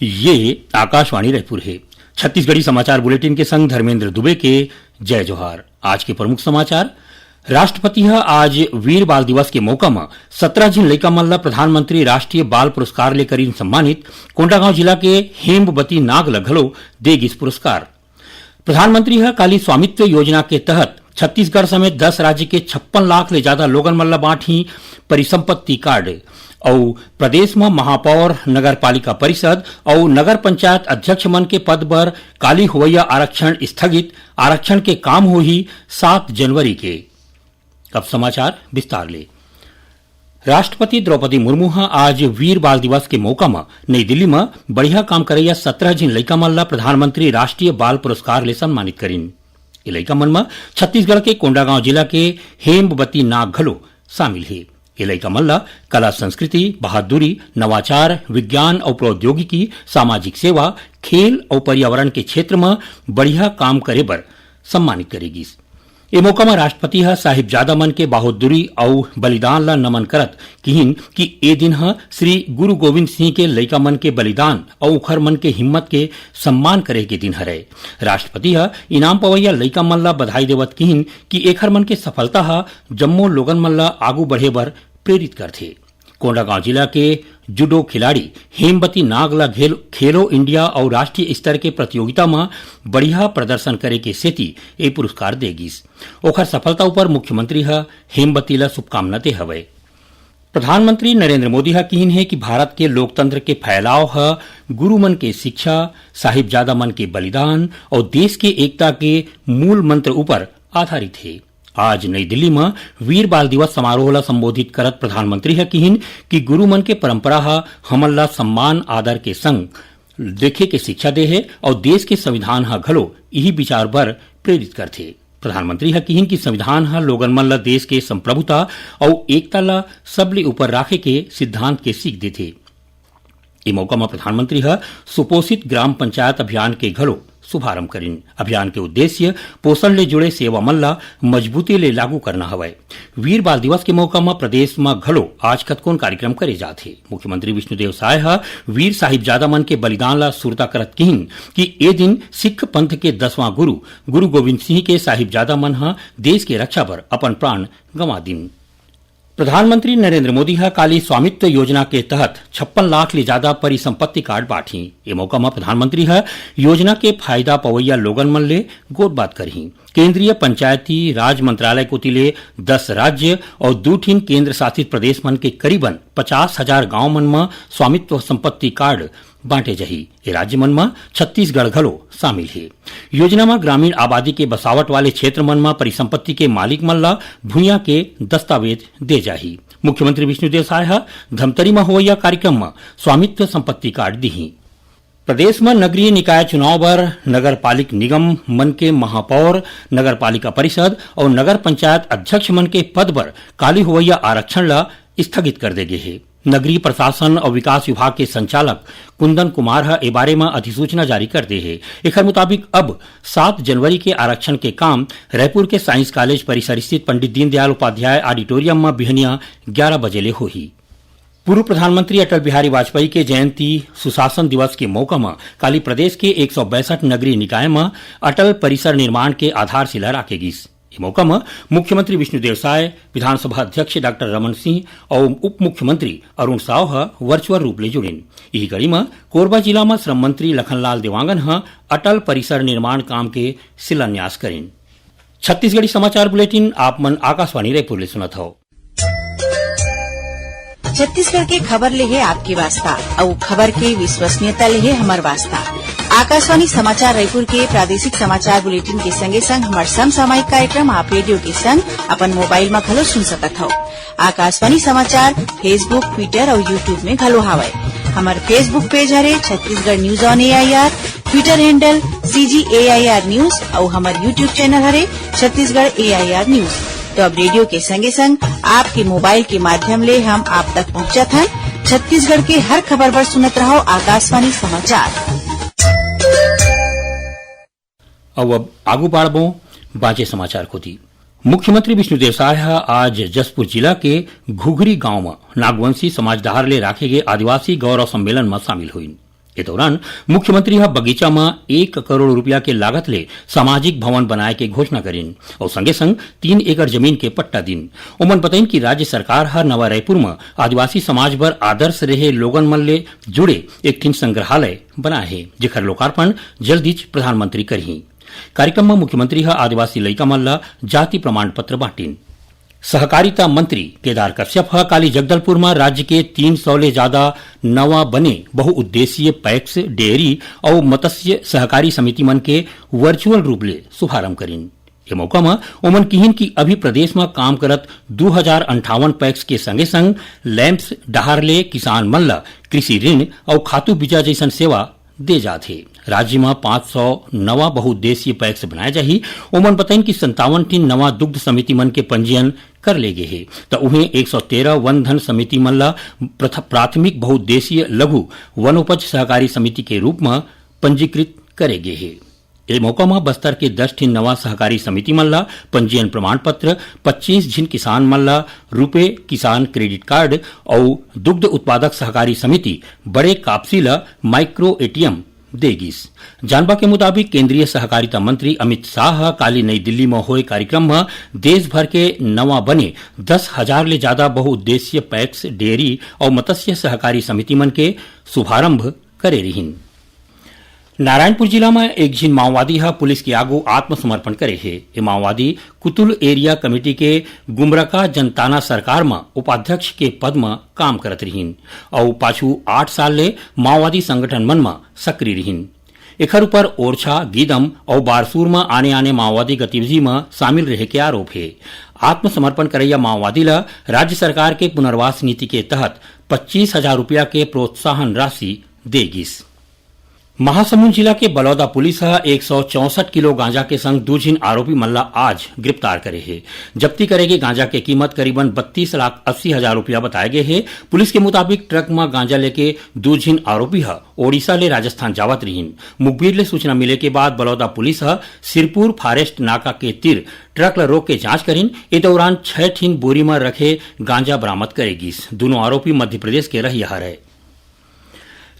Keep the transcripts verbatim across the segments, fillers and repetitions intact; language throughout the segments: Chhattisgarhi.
ये आकाशवाणी रायपुर हे। छत्तीसगढ़ी समाचार बुलेटिन के संग धर्मेंद्र दुबे के जय जोहार। आज के प्रमुख समाचार। राष्ट्रपति ह आज वीर बाल दिवस के मौका म सत्रह झिन लइका मन ल प्रधानमंत्री राष्ट्रीय बाल पुरस्कार ले करीन सम्मानित। कोंडागांव जिला के हेमबती नाग ल घलो दे गिस पुरस्कार। प्रधानमंत्री ह काली स्वामित्व योजना के तहत छत्तीसगढ़ समेत दस राज्य के छप्पन लाख ले जादा लोगन मन ल बांटही परिसंपत्ति कार्ड। अउ प्रदेश म महापौर, नगर पालिका परिषद अउ नगर पंचायत अध्यक्ष मन के पद बर काली होवइया आरक्षण स्थगित। आरक्षण के काम होही सात जनवरी के। अब समाचार विस्तार ले। राष्ट्रपति द्रौपदी मुर्मू ह आज वीर बाल दिवस के मौका म नई दिल्ली म बढ़िया काम करइया सत्रह झिन लइका मन ल प्रधानमंत्री राष्ट्रीय बाल पुरस्कार ले सम्मानित करिन। ये लइका मन म छत्तीसगढ़ के कोंडागांव जिला के हेमबती नाग घलो शामिल हे। ये लइका मन ल कला, संस्कृति, बहादुरी, नवाचार, विज्ञान अउ प्रौद्योगिकी, सामाजिक सेवा, खेल अउ पर्यावरण के क्षेत्र म बढ़िया काम करे बर सम्मानित करे गिस। ए मौका म राष्ट्रपति ह साहिबजादा मन के बहादुरी अउ बलिदान ल नमन करत किहिन कि ए दिन ह श्री गुरु गोविंद सिंह के लइका मन के बलिदान अउ उखर मन के हिम्मत के सम्मान करे के दिन हरय। राष्ट्रपति ह इनाम पवइया लइका मन ल बधाई देवत किहिन कि एखर मन के सफलता ह जम्मो लोगन मन ल आगू बढ़े बर प्रेरित करथे। कोंडागांव जिला के जूडो खिलाड़ी हेमबती नाग ल घेल-, खेलो इंडिया अउ राष्ट्रीय स्तर के प्रतियोगिता म बढ़िया प्रदर्शन करे के सेती ए पुरस्कार दे गिस। ओखर सफलता उपर मुख्यमंत्री ह हेमबती ल शुभकामना दे हवय। प्रधानमंत्री नरेंद्र मोदी ह किहिन हे कि भारत के लोकतंत्र के फैलाव ह गुरु मन के शिक्षा, साहिबजादा मन के बलिदान अउ देश के एकता के मूल मंत्र उपर आधारित हे। आज नई दिल्ली म वीर बाल दिवस समारोह ल संबोधित करत प्रधानमंत्री ह किहिन कि गुरु मन के परंपरा ह हमन ल सम्मान आदर के संग देखे के शिक्षा दे हे अउ देश के संविधान ह घलो इही विचार बर प्रेरित करथे। प्रधानमंत्री ह किहिन कि संविधान ह लोगन मन ल देश के संप्रभुता अउ एकता ल सबले ऊपर राखे के सिद्धांत के सीख देथे। ए मौका म प्रधानमंत्री ह सुपोषित ग्राम पंचायत अभियान के घलो शुभारंभ करिन। अभियान के उद्देश्य पोषण ले जुड़े सेवा मन ल मजबूती ले लागू करना हवय। वीर बाल दिवस के मौका म प्रदेश म घलो आज कतकोन कार्यक्रम करे जात हे। मुख्यमंत्री विष्णुदेव साय ह वीर साहिबजादा मन के बलिदान ल सुरता करत किहिन कि ए दिन सिख पंथ के दसवां गुरु, गुरु गोविंद सिंह के साहिबजादा मन ह देश के रक्षा बर अपन प्राण गंवा दिन। प्रधानमंत्री नरेंद्र मोदी ह काली स्वामित्व योजना के तहत छप्पन लाख ले जादा परिसंपत्ति कार्ड बांटही। ए मौका म प्रधानमंत्री ह योजना के फायदा पवइया लोगन मन ले गोठबात करही। केंद्रीय पंचायती राज मंत्रालय कोति ले दस राज्य अउ दू ठिन केंद्र शासित प्रदेश मन के करीबन पचास हजार गांव मन म स्वामित्व संपत्ति कार्ड बांटे जाही। ये राज्य मन म छत्तीसगढ़ घलो शामिल हे। योजना म ग्रामीण आबादी के बसावट वाले क्षेत्र मन म परिसंपत्ति के मालिक मन ल भुइयां के दस्तावेज दे जाही। मुख्यमंत्री विष्णुदेव साय ह धमतरी म होवइया कार्यक्रम म स्वामित्व संपत्ति कार्ड दिही। प्रदेश म नगरीय निकाय चुनाव बर नगर पालिक निगम मन के महापौर, नगर पालिका परिषद अउ नगर पंचायत अध्यक्ष मन के पद बर काली होवइया आरक्षण ल स्थगित कर दे गे हे। नगरीय प्रशासन अउ विकास विभाग के संचालक कुंदन कुमार ह ए बारे म अधिसूचना जारी कर दे हे। एखर मुताबिक अब सात जनवरी के आरक्षण के काम रायपुर के साइंस कॉलेज परिसर स्थित पंडित दीनदयाल उपाध्याय ऑडिटोरियम म बिहनिया ग्यारा बजे ले होही। पूर्व प्रधानमंत्री अटल बिहारी वाजपेयी के जयंती सुशासन दिवस के मौका म काली प्रदेश के एक सौ बैसठ नगरीय निकाय म अटल परिसर निर्माण के आधारशिला राखे गिस। ए मौका म मुख्यमंत्री विष्णुदेव साय, विधानसभा अध्यक्ष डॉक्टर रमन सिंह अउ उप मुख्यमंत्री अरुण साव ह वर्चुअल रूप ले जुड़िन। इही कड़ी म कोरबा जिला म श्रम मंत्री लखनलाल देवांगन ह अटल परिसर निर्माण काम के शिलान्यास करिन। छत्तीसगढ़ी समाचार बुलेटिन आप मन आकाशवाणी रायपुर ले सुनत हव। छत्तीसगढ़ के खबर ले हे आपके वास्ता, अउ खबर के विश्वसनीयता ले हे हमर वास्ता। आकाशवाणी समाचार रायपुर के प्रादेशिक समाचार बुलेटिन के संगे संग हमर समसामयिक कार्यक्रम आप रेडियो के संग अपन मोबाइल म घलो सुन सकत हव। आकाशवाणी समाचार Facebook, Twitter अउ YouTube में घलो हावय। हमर Facebook पेज हरे Chhattisgarh news on AIR, Twitter handle CG AIR news अउ हमर YouTube चैनल हरे छत्तीसगढ़ एआईआर न्यूज। तो अब रेडियो के संगे संग आपके मोबाइल के माध्यम ले हम आप तक पहुंचत हन। छत्तीसगढ़ के हर खबर बर सुनत रहव आकाशवाणी समाचार। अउ अब आगू बाढ़बो बांचे समाचार कोति। मुख्यमंत्री विष्णुदेव साय ह आज जशपुर जिला के घुघरी गांव म नागवंशी समाज डहार ले राखे गे आदिवासी गौरव सम्मेलन म शामिल होइन। ए दौरान मुख्यमंत्री ह बगीचा म एक करोड़ रुपया के लागत ले सामाजिक भवन बनाए के घोषणा करिन अउ संगे संग तीन एकड़ जमीन के पट्टा दिन। ओमन बताइन कि राज्य सरकार ह नवा रायपुर म आदिवासी समाज बर आदर्श रेहे लोगन मन ले जुड़े एक ठिन संग्रहालय बनाए हे, जेखर लोकार्पण जल्दीच प्रधानमंत्री करही। कार्यक्रम म मुख्यमंत्री ह आदिवासी लइका मन ल जाति प्रमाण पत्र बांटिन। सहकारिता मंत्री केदार कश्यप ह काली जगदलपुर म राज्य के तीन सौ ले जादा नवा बने बहुउद्देशीय पैक्स, डेयरी अउ मत्स्य सहकारी समिति मन के वर्चुअल रूप ले शुभारंभ करिन। ए मौका म ओमन किहिन कि अभी प्रदेश म काम करत दू हजार अंठावन पैक्स के संगे संग लैंप्स डहार ले किसान मन ल कृषि ऋण अउ खातू बीजा जइसन सेवा दे जात हे। राज्य म पाँच सौ नवा बहुउद्देशीय पैक्स बनाए जाही। ओमन बताइन कि संतावन ठिन नवा दुग्ध समिति मन के पंजीयन कर ले गे हे, त उहें एक सौ तेरह वन धन समिति मन ल प्रथ-, प्राथमिक बहुउद्देशीय लघु वनोपज सहकारी समिति के रूप म पंजीकृत करे गे हे। ए मौका म बस्तर के दस ठिन नवा सहकारी समिति मन ल पंजीयन प्रमाण पत्र, पच्चीस झिन किसान मन ल रुपे किसान क्रेडिट कार्ड अउ दुग्ध उत्पादक सहकारी समिति बड़े कापसी ल माइक्रो एटीएम दे गिस। जानबा के मुताबिक, केंद्रीय सहकारिता मंत्री अमित शाह ह काली नई दिल्ली म होए कार्यक्रम म देश भर के नवा बने दस हजार ले जादा बहुउद्देशीय पैक्स, डेयरी अउ मत्स्य सहकारी समिति मन के शुभारंभ करे रिहिन। नारायणपुर जिला म एक झिन माओवादी ह पुलिस के आगू आत्मसमर्पण करे हे। ए माओवादी कुतुल एरिया कमेटी के गुमरका जनताना सरकार म उपाध्यक्ष के पद म काम करत रिहिन अउ पाछू आठ साल ले माओवादी संगठन मन म सक्रिय रिहिन। एखर ऊपर ओरछा, गीदम अउ बारसूर म आने-आने माओवादी गतिविधि म शामिल रहे के आरोप हे। आत्मसमर्पण करइया माओवादी ल राज्य सरकार के पुनर्वास नीति के तहत पच्चीस हजार रुपया के प्रोत्साहन राशि दे गिस। महासमुंद जिला के बलौदा पुलिस ह एक सौ चौसठ किलो गांजा के संग दू झिन आरोपी मन ला आज गिरफ्तार करे हे। जब्ती करे गे गांजा के कीमत करीबन बत्तीस लाख अस्सी हजार रुपया बताए गे हे। पुलिस के मुताबिक, ट्रक म गांजा लेके दू झिन आरोपी ह ओडिशा ले राजस्थान जावत रिहिन। मुखबिर ले सूचना मिले के बाद बलौदा पुलिस ह सिरपुर फॉरेस्ट नाका के तीर ट्रक ल रोक के जांच करिन। ए दौरान छह ठिन बोरी म रखे गांजा बरामद करे गिस। दूनों आरोपी मध्य प्रदेश के रहइया हरय।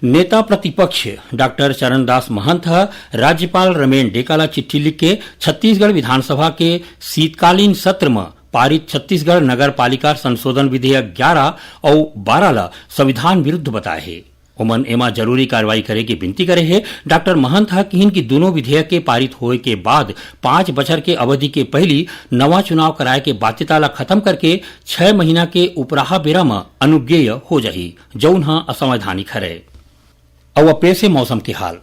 नेता प्रतिपक्ष डॉक्टर चरणदास महंत ह राज्यपाल रमेन डेका ला चिट्ठी लिख के छत्तीसगढ़ विधानसभा के शीतकालीन सत्र म पारित छत्तीसगढ़ नगर पालिका संशोधन विधेयक ग्यारह अउ बारह ला संविधान विरुद्ध बताए हे। ओमन एमा जरूरी कार्रवाई करे के विनती करे हे। डॉक्टर महंत ह किहिन कि दूनों विधेयक के पारित होए के बाद पांच बछर के अवधि के पहिली नवा चुनाव कराए के बाध्यता ला खत्म करके छह महीना के उपराहा बेरा म अनुज्ञेय हो जाही, जउन ह असंवैधानिक हरय। अउ अब पेश हे मौसम के हाल।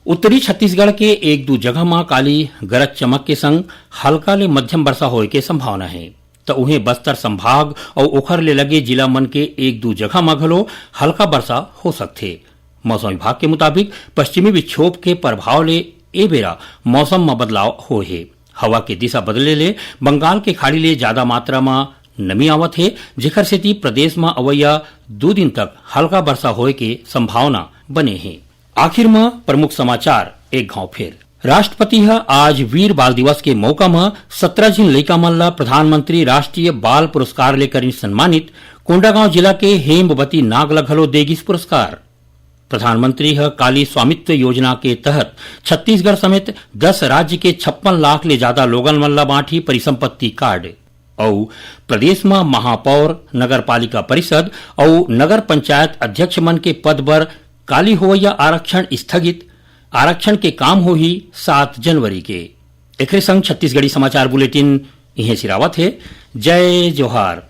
उत्तरी छत्तीसगढ़ के एक दू जगह म काली गरज चमक के संग हल्का ले मध्यम वर्षा होए के संभावना हे, त उहें बस्तर संभाग अउ ओखर ले लगे जिला मन के एक दू जगह म घलो हल्का वर्षा हो सकथे। मौसम विभाग के मुताबिक, पश्चिमी विक्षोभ के प्रभाव ले ए बेरा मौसम म बदलाव होए हे। हवा के दिशा बदले ले बंगाल के खाड़ी ले जादा मात्रा म नमी आवत हे, जेखर सेती प्रदेश म अवइया दू दिन तक हल्का वर्षा होए के संभावना बने हे। आखिर म प्रमुख समाचार एक घाव फेर। राष्ट्रपति ह आज वीर बाल दिवस के मौका म सत्रह झिन लइका मन ल प्रधानमंत्री राष्ट्रीय बाल पुरस्कार ले करिन सम्मानित। कोंडागांव जिला के हेमवती नाग ल घलो दे गिस पुरस्कार। प्रधानमंत्री ह काली स्वामित्व योजना के तहत छत्तीसगढ़ समेत दस राज्य के छप्पन लाख ले जादा लोगन मन ल बांटही परिसंपत्ति कार्ड। अउ प्रदेश म महापौर, नगर पालिका परिषद अउ नगर पंचायत अध्यक्ष मन के पद बर काली होवइया आरक्षण स्थगित। आरक्षण के काम होही सात जनवरी के। एकरे संग छत्तीसगढ़ी समाचार बुलेटिन इहें सिरावत हे। जय जोहार।